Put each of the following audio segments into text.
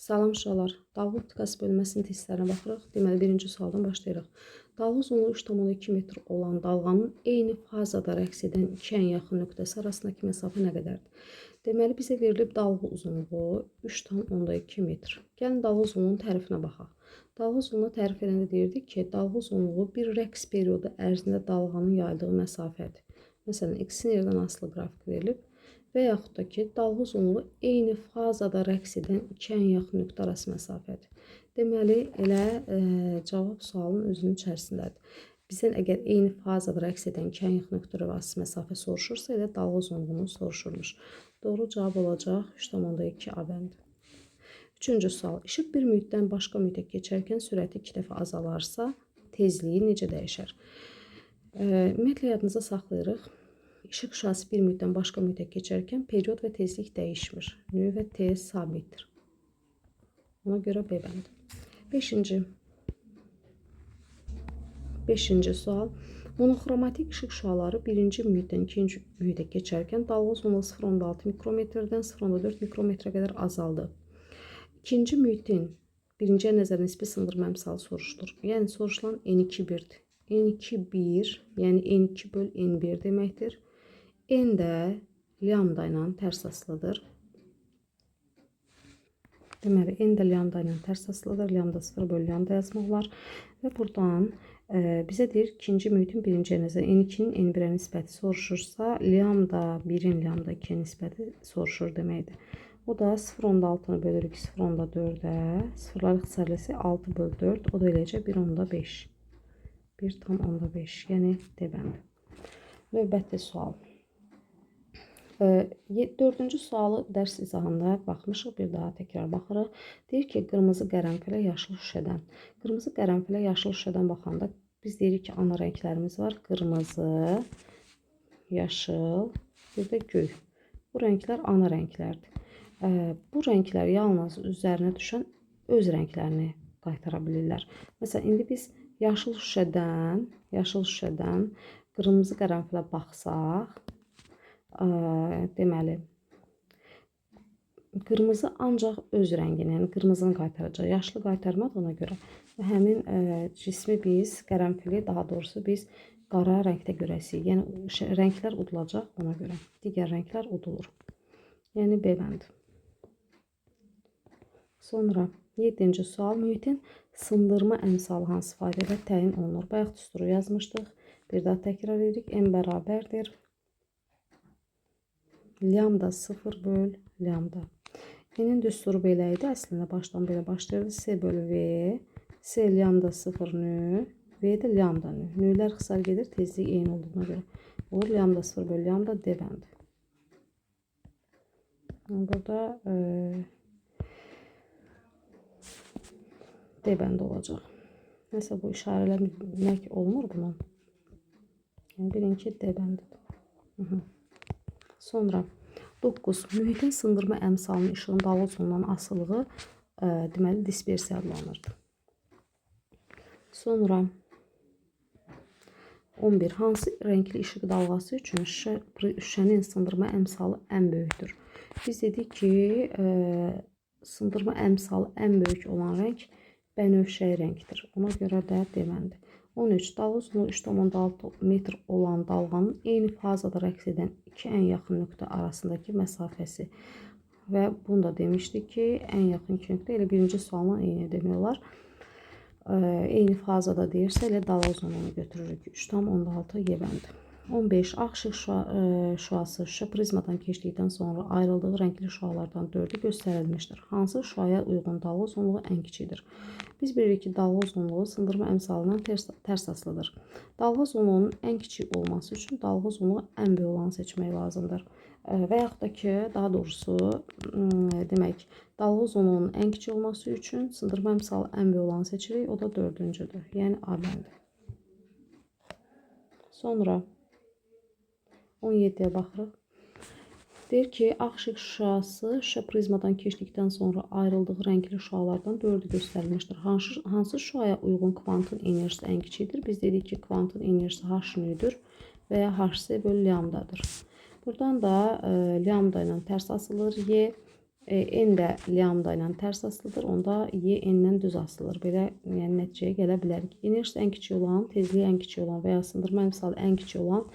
Salam uşaqlar. Dalğa optikası bölməsinin testlərinə baxırıq. Deməli, birinci sualdan başlayırıq. Dalğa uzunluğu 3,2 metr olan dalğanın eyni fazada rəqs edən iki ən yaxın nöqtəsi arasındakı məsafə nə qədərdir? Deməli, bizə verilib dalğa uzunluğu 3,2 metr. Gəlin dalğa uzunluğunun tərifinə baxaq. Dalğa uzunluğunu tərif edəndə deyirdik ki, dalğa uzunluğu bir rəqs periodu ərzində dalğanın yayıldığı məsafədir. Məsələn, x-in yerdən asılı qrafik verilib. Və yaxud da ki, dalğa uzunluğu eyni fazada rəqs edən iki ən yaxın nöqtə arası məsafədir. Deməli, elə cavab sualın özünün içərisindədir. Bizdən əgər eyni fazada rəqs edən iki ən yaxın nöqtə arası məsafə soruşursa, elə dalğa uzunluğunu soruşurmuş. Doğru cavab olacaq 3,2 A bəndi. Üçüncü sual. İşıq bir mühitdən başqa mühitə keçərkən sürəti 2 dəfə azalarsa, tezliyi necə dəyişər? Ümumiyyətlə, yadınıza saxlayırıq. İşıq şüası bir mühitdən başqa mühitə keçərkən period və tezlik dəyişmir. Nü və T sabitdir. Ona görə B bəndi. Beşinci sual. Monoxromatik işıq şüaları birinci mühitdən ikinci mühitə keçərkən dalğa uzunluğu 0,6 mikrometrdən 0,4 mikrometrə qədər azaldı. İkinci mühitin birinciyə nəzər nisbi sındırma əmsalı soruşulur. Yəni soruşulan N2 1-dir. N2 1, yəni N2 böl N1 deməkdir. N də lambda ilə tərs asılıdır. Deməli, N də lambda ilə tərs asılıdır. Lambda 0 böl lambda yazmaq olar. Və buradan bizə deyir, ikinci mühitin birinciyə nəzər N2-nin N1-ə nisbəti soruşursa, lambda 1-in lambda 2-yə nisbəti soruşur deməkdir. O da 0,6-nı bölürük 0,4-ə. Sıfırları ixtisar eləsək 6 böl 4. O da eləyəcək 1,5. 1,5. Yəni D bəndi. Növbəti sual. Dördüncü sualı dərs izahında baxmışıq. Bir daha təkrar baxırıq. Deyir ki, qırmızı qərənfilə yaşıl şüşədən. Qırmızı qərənfilə yaşıl şüşədən baxanda biz deyirik ki, ana rənglərimiz var. Qırmızı, yaşıl, bir də göy. Bu rənglər ana rənglərdir. Bu rənglər yalnız üzərinə düşən öz rənglərini qaytara bilirlər. Məsələn, indi biz yaşıl şüşədən qırmızı qərənfilə baxsaq, deməli, qırmızı ancaq öz rəngini, yəni qırmızını qaytaracaq. Yaşlı qaytarmadığına görə və həmin cismi biz, qərənfili daha doğrusu biz qara rəngdə görəsiyik. Yəni rənglər udulacaq ona görə. Digər rənglər udulur. Yəni B bəndi. Sonra 7-ci sual. Mühitin sındırma əmsalı hansı ifadə ilə təyin olunur? Bayaq düsturu yazmışdıq. Bir daha təkrar edirik. M bərabərdir lambda 0 böl lambda. N-in düsturu belə idi. Əslində başdan belə başlayırdı. S bölü V. S lambda 0 nü. V də lambda nü. Nülər xisar gedir. Tezlik eyni olduğuna görə. Olur lambda 0 bölü lambda D bəndi. Burada D bəndi olacaq. Nəsə bu işarələmək olmur bunun. Yəni, bilin ki, D bəndidir. Sonra 9. Mühitin sındırma əmsalının işığın dalğa uzunluğundan asılığı deməli dispersiya adlanırdı. Sonra 11. Hansı rəngli işıq dalğası üçün şüşənin sındırma əmsalı ən böyükdür? Biz dedik ki, sındırma əmsalı ən böyük olan rəng bənövşəyi rəngdir. Ona görə də D bəndi. 13. Dalğa uzunluğu 3,6 metr olan dalğanın eyni fazada rəqs edən iki ən yaxın nöqtə arasındakı məsafəsi. Və bunu da demişdik ki, ən yaxın iki nöqtə elə birinci sualla eyni demək olar. Eyni fazada deyirsə, elə dalğa uzunluğunu götürürük. 3,6 Y bəndi. 15. Ağ işıq şüası şüşə prizmadan keçdikdən sonra ayrıldığı rəngli şüalardan 4-ü göstərilmişdir. Hansı şüaya uyğun dalğa uzunluğu ən kiçikdir? Biz bilirik ki, dalğa uzunluğu sındırma əmsalından tərs asılıdır. Dalğa uzunluğunun ən kiçik olması üçün dalğa uzunluğu ən böyük olanı seçmək lazımdır. Və yaxud da ki, daha doğrusu, demək, dalğa uzunluğunun ən kiçik olması üçün sındırma əmsalı ən böyük olanı seçirik. O da dördüncüdür. Yəni A bəndi. Sonra 17-yə baxırıq. Deyir ki, ağ işıq şüası şüşə prizmadan keçdikdən sonra ayrıldığı rəngli şüalardan 4-ü göstərilmişdir. Hansı şüaya uyğun kvantın enerjisi ən kiçikdir? Biz dedik ki, kvantın enerjisi H nüdür və ya HC bölü lambdadır. Buradan da lambda ilə tərs asılır. Y N də lambda ilə tərs asılıdır. Onda Y N-dən düz asılıdır. Belə yəni, nəticəyə gələ bilərik. Enerjisi ən kiçik olan, tezliyi ən kiçik olan və ya sındırma əmsalı ən kiçik olan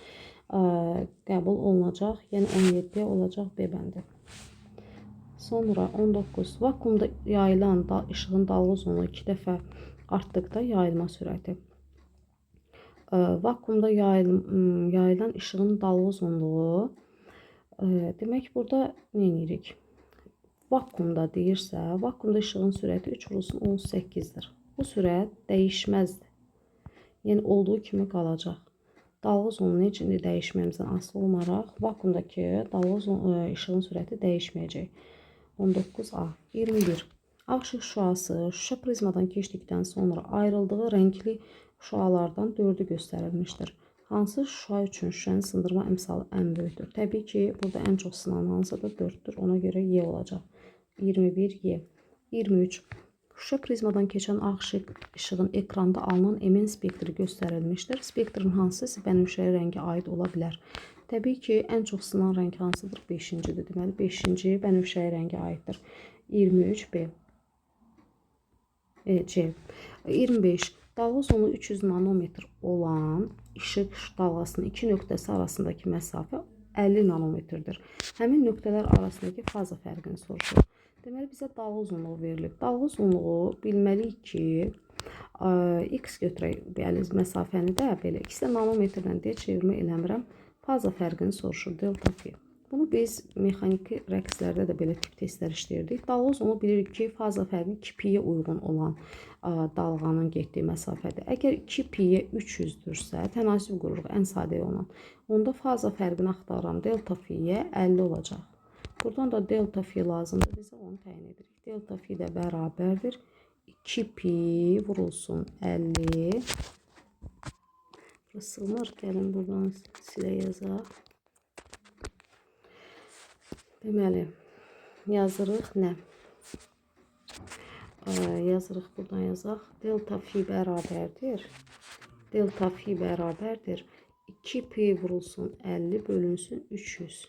qəbul olunacaq. Yəni 17 olacaq B bəndi. Sonra 19. Vakuumda yayılan işığın dalğa uzunluğu 2 dəfə artdıqda yayılma sürəti. Vakuumda yayılan işığın dalğa uzunluğu, demək burada nə edirik? Vakuumda deyirsə, vakuumda işığın sürəti 3 vurulsun 18-dir. Bu sürət dəyişməzdir. Yəni olduğu kimi qalacaq. Dalğa uzunluğu necə dəyişməyimizdən asılı olmaraq vakuumdakı dalğa işığın sürəti dəyişməyəcək. 19A. 21. Ağ işıq şüası şüşə prizmadan keçdikdən sonra ayrıldığı rəngli şüalardan 4-ü göstərilmişdir. Hansı şüa üçün şüşənin sındırma əmsalı ən böyükdür? Təbii ki, burada ən çox sınan hansıdır? 4-dür. Ona görə Y olacaq. 21 Y. 23. Şüşə prizmadan keçən ağ işığın ekranda alınan MN spektri göstərilmişdir. Spektrin hansısa bənövşəyi rəngə aid ola bilər? Təbii ki, ən çox sınan rəng hansıdır? 5-cidir. Deməli, 5-ci bənövşəyi rəngə aiddir. 23 B. C. 25. Dalğa uzunluğu 300 nanometr olan işıq dalğasının iki nöqtəsi arasındakı məsafə 50 nanometrdir. Həmin nöqtələr arasındakı faza fərqini soruşur. Deməli, bizə dalğa uzunluğu verilib. Dalğa uzunluğu bilməliyik ki, x götürək, bəli, məsafəni də belə ikisi də nanometrdən deyə çevirmə eləmirəm. Faza fərqini soruşur, delta fi. Bunu biz mexaniki rəqslərdə də belə tip testlər işləyirdik. Dalğa uzunluğu bilirik ki, faza fərqi 2 pi-yə uyğun olan dalğanın getdiyi məsafədir. Əgər 2 pi-yə 300-dürsə, tənasüb qururuq ən sadə yolla. Onda faza fərqini axtarıram. Delta fi-yə 50 olacaq. Buradan da delta fi lazımdır. Bizə onu təyin edirik. Delta fi də bərabərdir. 2 pi vurulsun 50. Burası sığmır. Gəlin buradan silə yazaq. Deməli, yazırıq nə? Yazırıq, buradan yazaq. Delta fi bərabərdir. Delta fi bərabərdir. 2 pi vurulsun 50 bölünsün 300.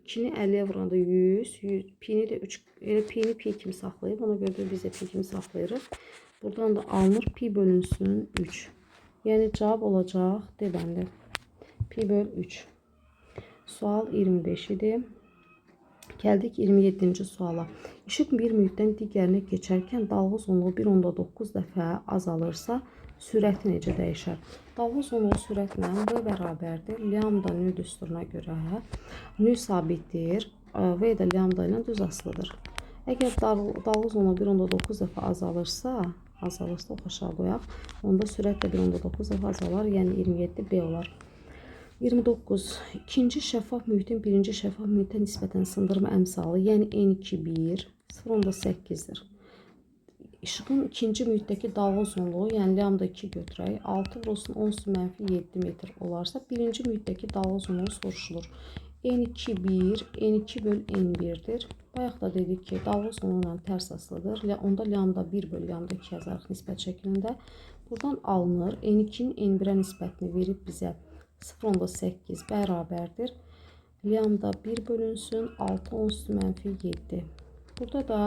2-ni 50-yə vuranda 100, 100, pi-ni də 3, elə pi-ni pi kimi saxlayıb, ona görə də biz də pi kimi saxlayırıq. Buradan da alınır pi bölünsün 3. Yəni cavab olacaq D bəndi. Pi böl 3. Sual 25 idi. Gəldik 27-ci suala. İşıq bir mühitdən digərinə keçərkən dalğa uzunluğu 1,9 dəfə azalırsa, sürəti necə dəyişər? Dalğa uzunluğu sürətlə V bərabərdir. Lambda nü düsturuna görə nü sabitdir. V də lambda ilə düz asılıdır. Əgər dalğa uzunluğu 1,9 dəfə azalırsa, ox aşağı qoyaq, onda sürət də 1,9 dəfə azalar, yəni 27 B olar. 29. İkinci şəffaf mühitin birinci şəffaf mühitə nisbətən sındırma əmsalı, yəni N2 1, 0,8-dir. İşığın ikinci mühitdəki dalğa uzunluğu, yəni lambda 2 götürək, 6 vurulsun 10 mənfi 7 metr olarsa, birinci mühitdəki dalğa uzunluğu soruşulur. N2 1, N2 böl N1-dir. Bayaq da dedik ki, dalğa uzunluğu ilə tərs asılıdır. Onda lambda 1 böl lambda 2 yazarıq nisbət şəklində. Buradan alınır. N2-nin N1-ə nisbətini verib bizə 0,8 bərabərdir. Lambda 1 bölünsün 6 10 mənfi 7. Burada da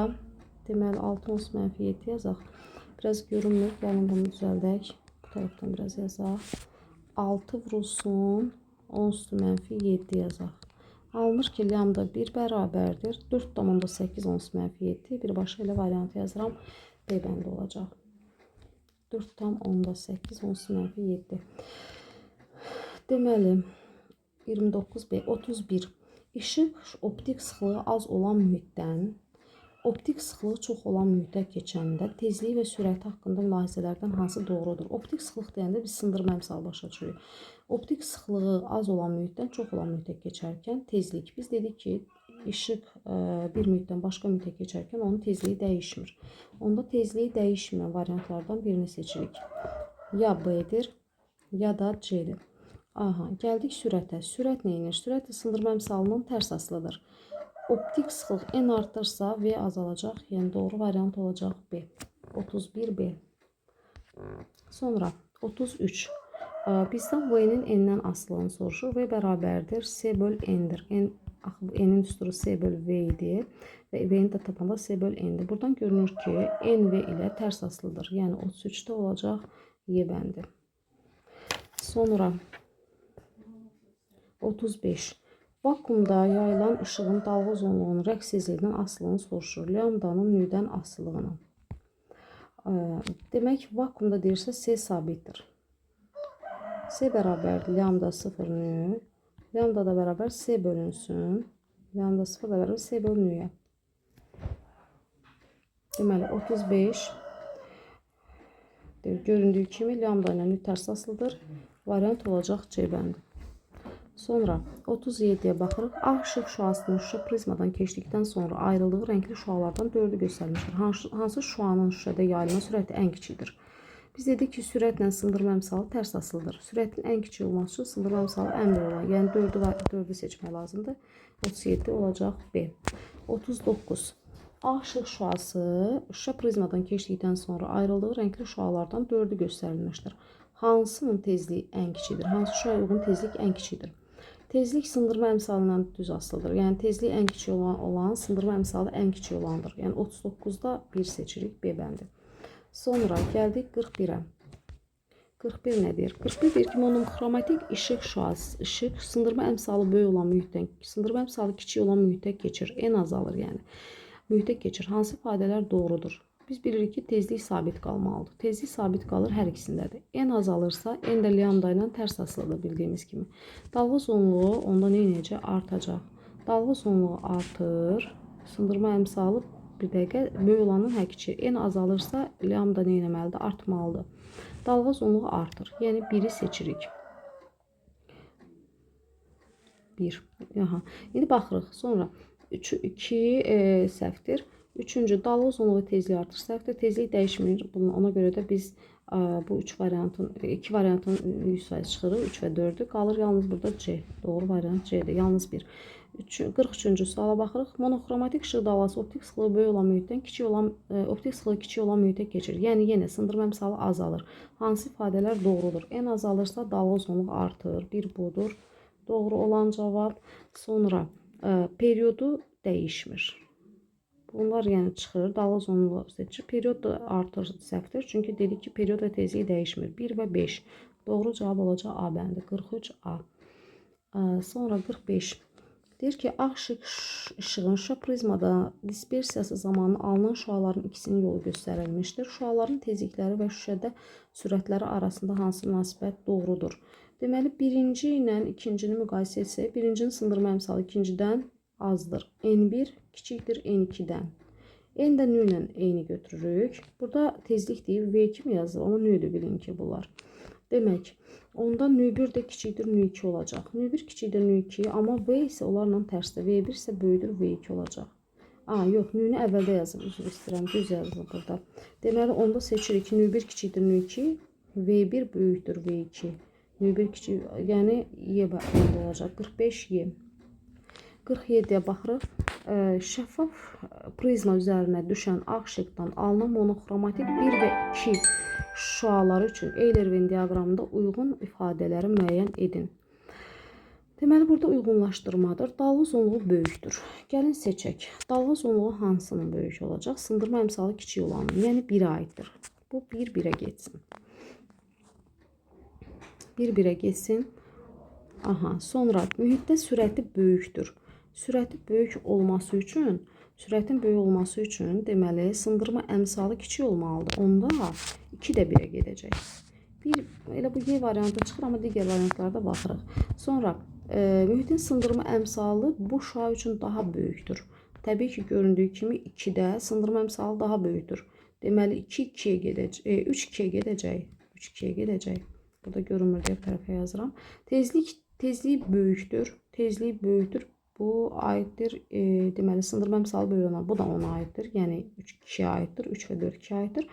deməli 6 10 mənfi 7 yazaq. Biraz görünmür. Gəlin bunu düzəldək. Bu tərəfdən biraz yazaq. 6 vurulsun 10 mənfi 7 yazaq. Alınır ki, lambda 1 bərabərdir. 4,8 10 mənfi 7. Birbaşa elə variantı yazıram. B bəndi olacaq. 4,8 10 mənfi 7. Deməli, 29B, 31. İşıq optik sıxlığı az olan mühitdən optik sıxlığı çox olan mühitə keçəndə tezliyi və sürəti haqqında mülahizələrdən hansı doğrudur? Optik sıxlıq deyəndə biz sındırma əmsalı başa düşürük. Optik sıxlığı az olan mühitdən çox olan mühitə keçərkən tezlik. Biz dedik ki, işıq bir mühitdən başqa mühitə keçərkən onun tezliyi dəyişmir. Onda tezliyi dəyişməyən variantlardan birini seçirik. Ya B-dir, ya da C-dir. Aha, gəldik sürətə. Sürət nə edir? Sürət sındırma əmsalından tərs asılıdır. Optik sıxlıq N artırsa V azalacaq. Yəni doğru variant olacaq B. 31B. Sonra 33. Bizdən V-nin N-dən asılılığını soruşur. V bərabərdir. S böl N-dir. N Axı bu N-in düsturu S bölü V idi və V-ni də tapanda S bölü N-dir. Buradan görünür ki, N V ilə tərs asılıdır. Yəni 33-də olacaq Y bəndi. Sonra 35. Vakuumda yayılan işığın dalğa uzunluğunun rəqs tezliyindən asılılığını soruşur. Lambdanın nüdən asılılığını. Demək, vakuumda deyirsə S sabitdir. S bərabərdir lambda 0 nü. Lambda da bərabər S bölünsün. Lambda 0 da bərabər S bölü nüyə. Deməli, 35. Göründüyü kimi lambda ilə nü tərs asılıdır. Variant olacaq C bəndi. Sonra 37-yə baxırıq. Ağ işıq şüasının şüşə prizmadan keçdikdən sonra ayrıldığı rəngli şüalardan 4-ü göstərilmişdir. Hansı şüanın şüşədə yayılma sürəti ən kiçikdir? Biz dedik ki, sürətlə sındırma əmsalı tərs asılıdır. Sürətin ən kiçik olması üçün sındırma əmsalı ən böyük olan, yəni 4-ü seçmək lazımdır. 37 olacaq B. 39. Ağ işıq şüası şüşə prizmadan keçdikdən sonra ayrıldığı rəngli şüalardan 4-ü göstərilmişdir. Hansının tezliyi ən kiçikdir? Hansı şüaya uyğun tezlik ən kiçikdir? Tezlik sındırma əmsalı ilə düz asılıdır. Yəni tezlik ən kiçik olan sındırma əmsalı ən kiçik olandır. Yəni 39-da 1 seçirik B bəndi. Sonra gəldik 41-ə. 41 nə deyir? 41 deyir ki, monoxromatik işıq şüası, işıq sındırma əmsalı böyük olan mühitdən, sındırma əmsalı kiçik olan mühitə keçir. N azalır yəni. Mühitə keçir. Hansı ifadələr doğrudur? Biz bilirik ki, tezlik sabit qalmalıdır. Tezlik sabit qalır hər ikisindədir. N azalırsa, N də lambda ilə tərs asılıdır bildiyimiz kimi. Dalğa uzunluğu onda nə edəcək? Artacaq. Dalğa uzunluğu artır. Sındırma əmsalı bir dəqiqə böyük olanın hər kiçik. N azalırsa, lambda nə etməlidir? Artmalıdır. Dalğa uzunluğu artır. Yəni 1-i seçirik. 1. Aha. İndi baxırıq. Sonra 3, 2 səhvdir. Üçüncü, dalğa uzunluğu tezliyi artır. Səhvdir. Tezlik dəyişmir. Ona görə də biz bu üç variantın, iki variantın 100% çıxırıq. 3 və 4-ü. Qalır yalnız burada C. Doğru variant C-dir. Yalnız 1. 43-cü suala baxırıq. Monoxromatik işıq dalğası optik sıxlığı böyük olan mühitdən kiçik olan optik sıxlığı kiçik olan mühitə keçir. Yəni yenə sındırma əmsalı azalır. Hansı ifadələr doğrudur? N azalırsa dalğa uzunluğu artır. Bir budur. Doğru olan cavab. Sonra periodu dəyişmir. Bunlar yəni çıxır, dalğa uzunluğu seçir. Period da artır səhvdir. Çünki dedik ki, period və tezlik dəyişmir. 1 və 5. Doğru cavab olacaq A bəndi. 43A. Sonra 45. Deyir ki, ağ işığın şüşə prizmada dispersiyası zamanı alınan şüaların ikisinin yolu göstərilmişdir. Şüaların tezlikləri və şüşədə sürətləri arasında hansı münasibət doğrudur? Deməli, birinci ilə ikincini müqayisə etsək, birincinin sındırma əmsalı ikincidən azdır. N1 kiçikdir N2-dən. N də nü ilə eyni götürürük. Burada tezlik deyib V kimi yazılır, amma nüdür bilin ki bunlar. Demək, onda nü1 də kiçikdir nü2 olacaq. Nü1 kiçikdir nü2, amma V isə onlarla tərsdir. V1 isə böyükdür V2 olacaq. Yox, nü-nü əvvəldə yazıb, üzr istəyirəm, düz yazılıb burada. Deməli, onda seçirik nü1 kiçikdir nü2, V1 böyükdür V2. Nü1 kiçik, yəni Y bəndi olacaq. 45 Y. 47-yə baxırıq. Şəffaf prizma üzərinə düşən ağ işıqdan alınan monoxromatik 1 və 2 şüaları üçün Euler-Venn diaqramında uyğun ifadələri müəyyən edin. Deməli, burada uyğunlaşdırmadır. Dalğa uzunluğu böyükdür. Gəlin seçək. Dalğa uzunluğu hansının böyük olacaq? Sındırma əmsalı kiçik olanın, yəni 1-ə aiddir. Bu 1-1-ə getsin. 1-1-ə getsin. Aha, sonra mühitdə sürəti böyükdür. Sürəti böyük olması üçün, sürətin böyük olması üçün deməli sındırma əmsalı kiçik olmalıdır. Onda 2 də 1-ə gedəcək. Bir, elə bu Y variantı çıxır, amma digər variantlarda baxırıq. Sonra mühitin sındırma əmsalı bu şüa üçün daha böyükdür. Təbii ki, göründüyü kimi 2-də sındırma əmsalı daha böyükdür. Deməli 2 2-yə gedəcək, 3 2-yə gedəcək. 3 2-yə gedəcək. Burada görünmür deyə tərəfə yazıram. Tezliyi böyükdür. Tezliyi böyükdür. Bu aiddir. Deməli sındırma əmsalı böyük olan. Bu da ona aiddir. Yəni 3 2-yə aiddir. 3 və 4 2-yə aiddir.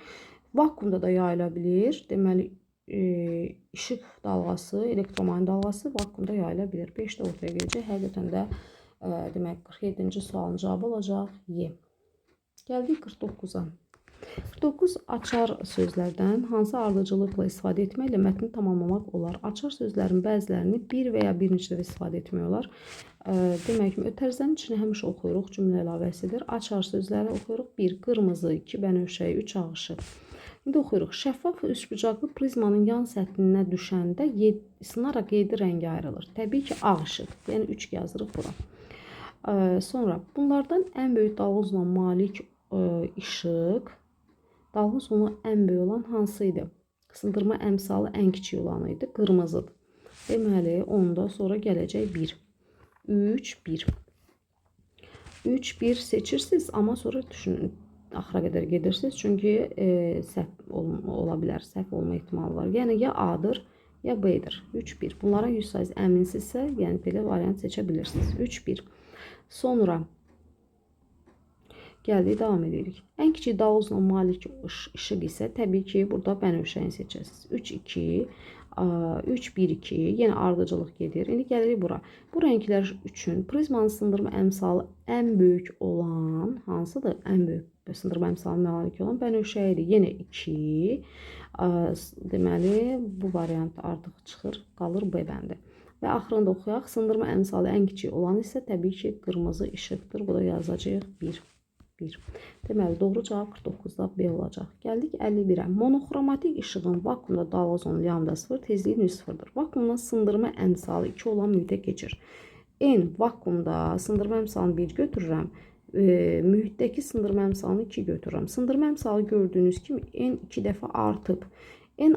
Vakuumda da yayıla bilir. Deməli işıq dalğası, elektromanit dalğası vakuumda yayıla bilir. 5 də ortaya gələcək. Həqiqətən də demək 47-ci sualın cavabı olacaq Y. Gəldik 49-a. 49. Açar sözlərdən hansı ardıcıllıqla istifadə etməklə mətni tamamlamaq olar? Açar sözlərin bəzilərini bir və ya bir neçə dəfə istifadə etmək olar. Demək ki, tərzlərin içini həmişə oxuyuruq, cümlə əlavəsidir. Açar sözləri oxuyuruq. 1. Qırmızı, 2. Bənövşəyi, 3. Ağ işıq. İndi oxuyuruq. Şəffaf üçbucaqlı prizmanın yan səthinə düşəndə sınaraq 7 rəngə ayrılır. Təbii ki, ağ işıq. Yəni 3 yazırıq bura. Sonra bunlardan ən böyük dalğa uzunluğuna malik işıq, dalğa uzunluğu ən böyük olan hansı idi? Sındırma əmsalı ən kiçik olanı idi. Qırmızıdır. Deməli, onda sonra gələcək 1. 3, 1. 3, 1 seçirsiniz, amma sonra düşünün, axıra qədər gedirsiniz. Çünki səhv ola bilər. Səhv olma ehtimalı var. Yəni, ya A-dır, ya B-dir. 3, 1. Bunlara 100% əminsinizsə, yəni belə variant seçə bilirsiniz. 3, 1. Sonra gəldik, davam edirik. Ən kiçik dalğa uzunluğuna malik işıq isə təbii ki, burada bənövşəyini seçəsiniz. 3, 2, 3, 1, 2, yenə ardıcılıq gedir. İndi gəlirik bura. Bu rənglər üçün prizmanın sındırma əmsalı ən böyük olan hansıdır? Ən böyük sındırma əmsalı malik olan bənövşəyidir. Yenə 2. Deməli, bu variant artıq çıxır, qalır B bəndi. Və axırında oxuyaq. Sındırma əmsalı ən kiçik olan isə təbii ki, qırmızı işıqdır. Bu da yazacağıq 1. 1. Deməli, doğru cavab 49-da B olacaq. Gəldik 51-ə. Monoxromatik işığın vakuumda dalğa uzunluğu lambda 0, tezliyi nü 0-dır. Vakuumdan sındırma əmsalı 2 olan mühitə keçir. N vakuumda sındırma əmsalını 1 götürürəm. Mühitdəki sındırma əmsalını 2 götürürəm. Sındırma əmsalı gördüyünüz kimi N 2 dəfə artıb. N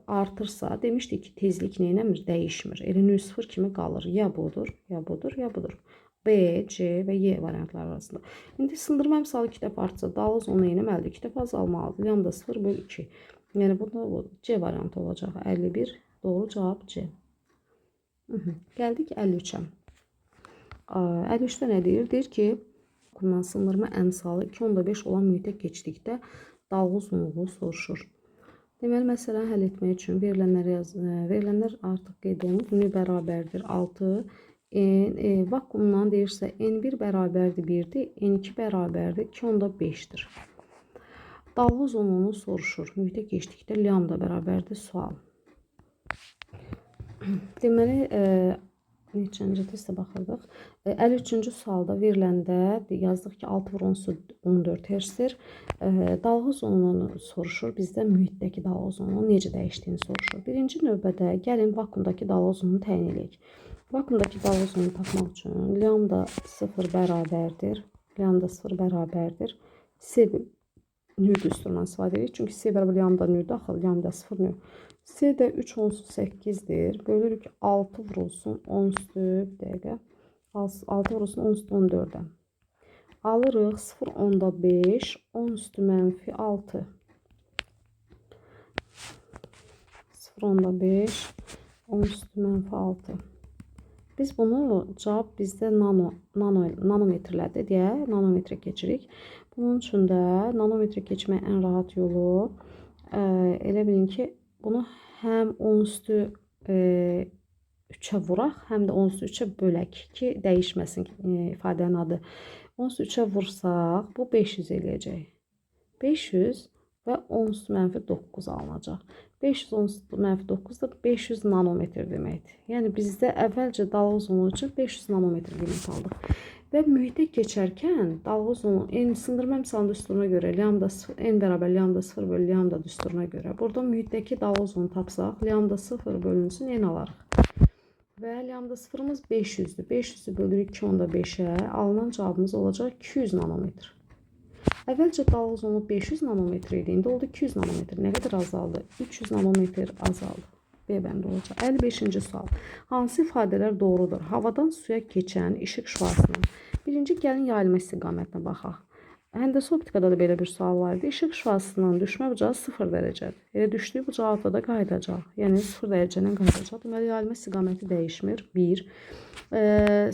artırsa, demişdik ki, tezlik nə eləmir? Dəyişmir. Elə nü 0 kimi qalır. Ya budur, ya budur, ya budur. B, C və Y variantları arasında. İndi sındırma əmsalı 2 dəfə artsa, dalğa uzunluğu nə eləməlidir? 2 dəfə azalmalıdır. Lambda 0 bölü 2. Yəni, bu da C variantı olacaq. 51. Doğru cavab C. Gəldik 53-ə. 53-də nə deyir? Deyir ki, vakuumdan sındırma əmsalı 2,5 olan mühitə keçdikdə dalğa uzunluğu soruşur. Deməli, məsələni həll etmək üçün verilənlər artıq qeyd olunub. Nü bərabərdir 6. N, vakuumdan deyirsə N1 bərabərdir 1-dir, N2 bərabərdir 2,5-dir. Dalğa uzunluğunu soruşur. Mühitə keçdikdə lambda bərabərdir sual. Deməli, neçənci testə baxırdıq. 53-cü sualda veriləndə yazdıq ki, 6 vur 14 hertzdir. Dalğa uzunluğunu soruşur. Bizdə mühitdəki dalğa uzunluğunun necə dəyişdiyini soruşur. Birinci növbədə gəlin vakuumdakı dalğa uzunluğunu təyin edək. Vakuumdakı dalğa uzunluğunu tapmaq üçün lambda 0 bərabərdir. Lambda 0 bərabərdir. C nü düsturundan istifadə edirik. Çünki C bərabər lambda nü daxil, lambda 0 nü. C də 3,8-dir. Bölürük 6 vurulsun 10 üstü, bir dəqiqə. 6 vurulsun 10 üstü 14-ə. Alırıq 0,5 10 üstü mənfi 6. 0,5 10 üstü mənfi 6. Biz bunu cavab bizdə nanometrlərdir deyə nanometrə keçirik. Bunun üçün də nanometrə keçməyin ən rahat yolu elə bilin ki, bunu həm 10 üstü 3-ə vuraq, həm də 10 üstü 3-ə bölək ki, dəyişməsin ifadənin adı. 10 üstü 3-ə vursaq, bu 500 eləyəcək. 500 və 10 üstü mənfi 9 alınacaq. 500 10 üstü mənfi 9 da 500 nanometr deməkdir. Yəni bizdə əvvəlcə dalğa uzunluğu üçün 500 nanometr qiymət aldıq. Və mühitə keçərkən dalğa uzunluğu n sındırma əmsalının düsturuna görə lambda n bərabər lambda 0 bölü lambda düsturuna görə burada mühitdəki dalğa uzunluğunu tapsaq lambda 0 bölünsün n alarıq. Və lambda 0-ımız 500-dür. 500-ü bölürük 2,5-ə. Alınan cavabımız olacaq 200 nanometr. Əvvəlcə dalğa uzunluğu 500 nanometr idi. İndi oldu 200 nanometr. Nə qədər azaldı? 300 nanometr azaldı. B bəndi olacaq. 55-ci sual. Hansı ifadələr doğrudur? Havadan suya keçən işıq şüasının. Birinci, gəlin yayılma istiqamətinə baxaq. Həndəsə optikada da belə bir sual var idi. İşıq şüasının düşmə bucağı 0 dərəcədir. Elə düşdüyü bucaqda da qayıdacaq. Yəni 0 dərəcədən qayıdacaq. Deməli, yayılma istiqaməti dəyişmir. 1.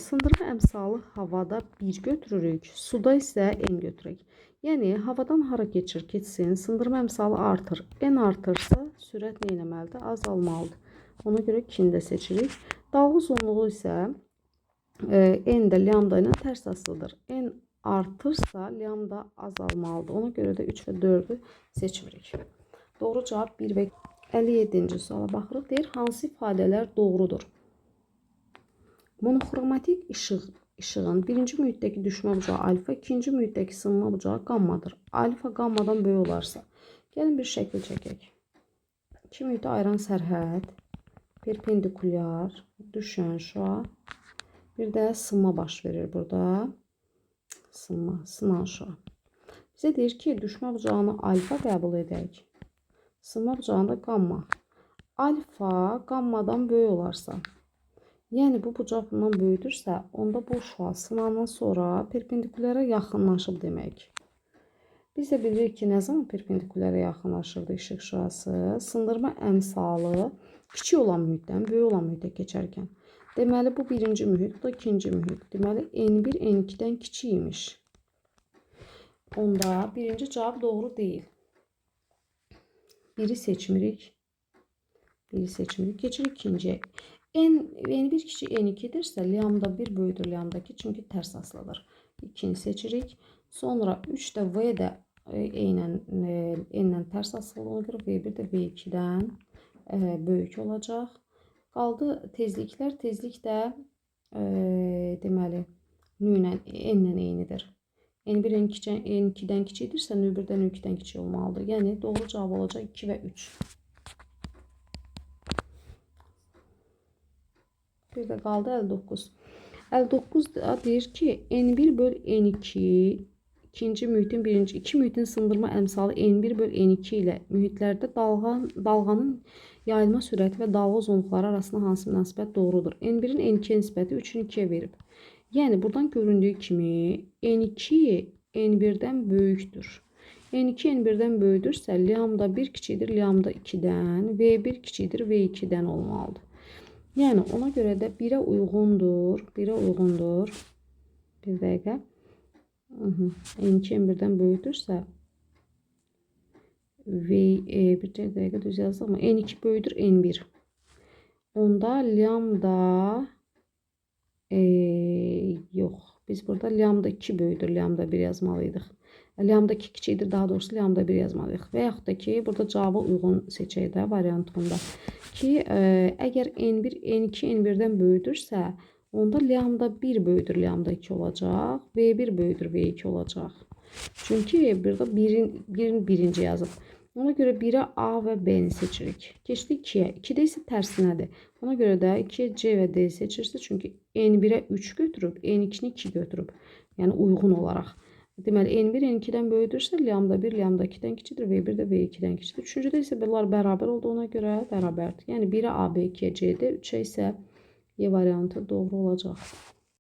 Sındırma əmsalı havada 1 götürürük. Suda isə N götürək. Yəni, havadan hara keçir, keçsin, sındırma əmsalı artır. N artırsa, sürət nə eləməlidir? Azalmalıdır. Ona görə 2-ni də seçirik. Dalğa uzunluğu isə N də lambda ilə tərs asılıdır. N artırsa, lambda azalmalıdır. Ona görə də 3 və 4-ü seçmirik. Doğru cavab 1 və 57-ci suala baxırıq. Deyir, hansı ifadələr doğrudur? Monoxromatik işığın birinci mühitdəki düşmə bucağı alfa, ikinci mühitdəki sınma bucağı qammadır. Alfa qammadan böyük olarsa, gəlin bir şəkil çəkək. İki mühiti ayıran sərhəd, perpendikulyar, düşən şüa, bir də sınma baş verir burada. Sınma, sınan şüa. Bizə deyir ki, düşmə bucağını alfa qəbul edək. Sınma bucağında qamma. Alfa qammadan böyük olarsa, yəni bu bucaq bundan böyüdürsə, onda bu şüa sınandan sonra perpendikulyara yaxınlaşıb demək. Biz də bilirik ki, nə zaman perpendikulyara yaxınlaşırdı işıq şüası? Sındırma əmsalı kiçik olan mühitdən böyük olan mühitə keçərkən. Deməli, bu birinci mühit, bu da ikinci mühit. Deməli, N1 N2-dən kiçik imiş. Onda birinci cavab doğru deyil. Biri seçmirik. Biri seçmirik. Keçirik ikinciyə. N1 kiçik N2-dirsə, lambda 1 böyüdür lambda 2, çünki tərs asılıdır. 2-ni seçirik. Sonra 3 də V də N-lə tərs asılı ona görə V1 də V2-dən böyük olacaq. Qaldı tezliklər. Tezlik də deməli, N-lə eynidir. N1 N2-dən kiçikdirsə, N1 də N2-dən kiçik olmalıdır. Yəni, doğru cavab olacaq 2 və 3. Bir də qaldı 59. 59 deyir ki, N1 böl N2 ikinci mühitin birinci, iki mühitin sındırma əmsalı N1 böl N2 ilə mühitlərdə dalğanın yayılma sürəti və dalğa uzunluqları arasında hansı münasibət doğrudur? N1-in N2-yə nisbəti 3-ün 2-yə verib. Yəni, buradan göründüyü kimi N2 N1-dən böyükdür. N2 N1-dən böyüdürsə, lambda 1 kiçikdir lambda 2-dən, V1 kiçikdir V2-dən olmalıdır. Yəni, ona görə də 1-ə uyğundur. 1-ə uyğundur. Bir dəqiqə. N2 N1-dən böyüdürsə, bir dəqiqə düz yazdıq mı? N2 böyüdür N1. Onda lambda yox. Biz burada lambda 2 böyüdür lambda 1 yazmalıydıq. Lambda 2 kiçikdir, daha doğrusu lambda 1 yazmalıyıq. Və yaxud da ki, burada cavaba uyğun seçək də variantında. Ki, əgər N1, N2 N1-dən böyüdürsə, onda lambda 1 böyüdür lambda 2 olacaq. V1 böyüdür V2 olacaq. Çünki burada 1-in birinci yazıb. Ona görə 1-ə A və B-ni seçirik. Keçdik 2-yə. 2-də isə tərsinədir. Ona görə də 2-yə C və D seçirsə, çünki N1-ə 3 götürüb, N2-ni 2 götürüb. Yəni, uyğun olaraq. Deməli, N1 N2-dən böyüdürsə, lambda 1 lambda 2-dən kiçikdir, V1 də V2-dən kiçikdir. Üçüncüdə isə bunlar bərabər olduğuna görə bərabərdir. Yəni, 1-ə A, B, 2-yə C, D, 3-ə isə E variantı doğru olacaq.